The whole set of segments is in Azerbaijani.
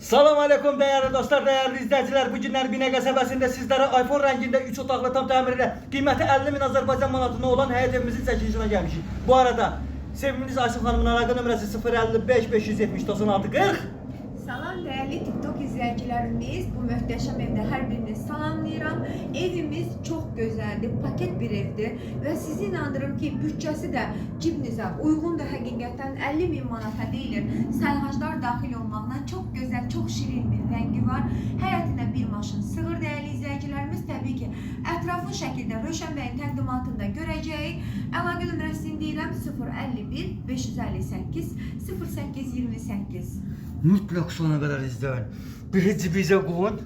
Salam aleyküm değerli dostlar, değerli izleyiciler. Bu günler Binə qəsəbəsində sizlere iPhone rəngində 3 otaqlı tam təmirli, qiyməti 50 min Azərbaycan manatına olan həyət evimizin çəkilişinə gəlmişik. Bu arada seviminiz Ayşə xanımın əlaqə nömrəsi 055 570 96 40. Salam dəyərli TikTok izləyicilərimiz, bu möhtəşəm evdə hər birinizi salamlayıram. Evimiz çox gözəldir, paket bir evdir və sizi inandırım ki, büdcəsi də cibinizə uyğundur həqiqətən 50 min manata deyilir. Sayğaclar daxil olmaqla çox gözəl, çox şirin bir rəngi var. Həyətinə bir maşın sığır dəyərli izləyicilərimiz. Təbii ki, ətraflı şəkildə Rövşən bəyin təqdimatında görəcəyik. Əlaqə nömrəsini deyirəm 051 558 08 28. Mutlak sona kadar izleyin. Birinci bize qoyun,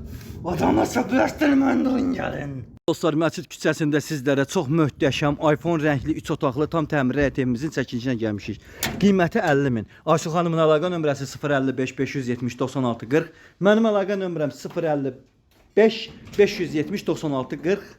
adamlar çöpləşdirməyin durun gəlin. Dostlar, Məscid küçəsində sizlərə çox möhtəşəm iPhone rəngli 3 otaqlı tam təmirli həyət evimizin çəkilişinə gəlmişik. Qiyməti 50 min. Ayşə xanımın əlaqə nömrəsi 055 570 96 40. Mənim əlaqə nömrəm 055 570 96 40.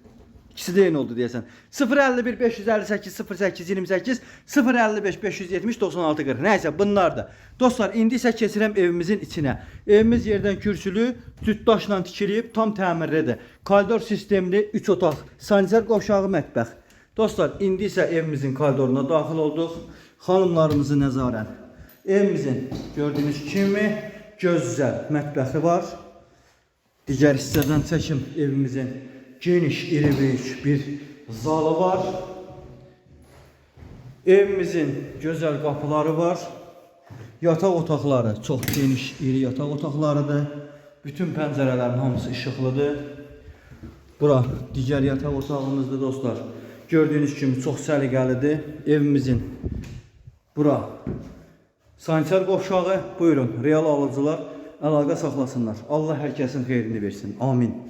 İkisi də eyni oldu deyəsən. 051 558 08 28 055 570 96 40. Nəysə bunlar da. Dostlar, indi isə keçirəm evimizin içinə. Evimiz yerdən kürsülü, cüt daşla tikilib, tam təmirlidir. Koridor sistemli 3 otaq, sanitər qovşağı, mətbəx. Dostlar, indi isə evimizin koridoruna daxil olduq. Xanımlarımızı nəzarən. Evimizin gördüyünüz kimi gözəl mətbəxi var. Digər hissədən çəkim evimizin geniş, iri böyük bir zalı var. Evimizin gözəl qapıları var. Yataq otaqları çox geniş, iri yataq otaqlarıdır. Bütün pəncərələrin hamısı işıqlıdır. Bura digər yataq otağımızdır dostlar. Gördüyünüz kimi çox səliqəlidir. Evimizin bura sanitar qovşağı. Buyurun, real alıcılar əlaqə saxlasınlar. Allah hər kəsin xeyrini versin. Amin.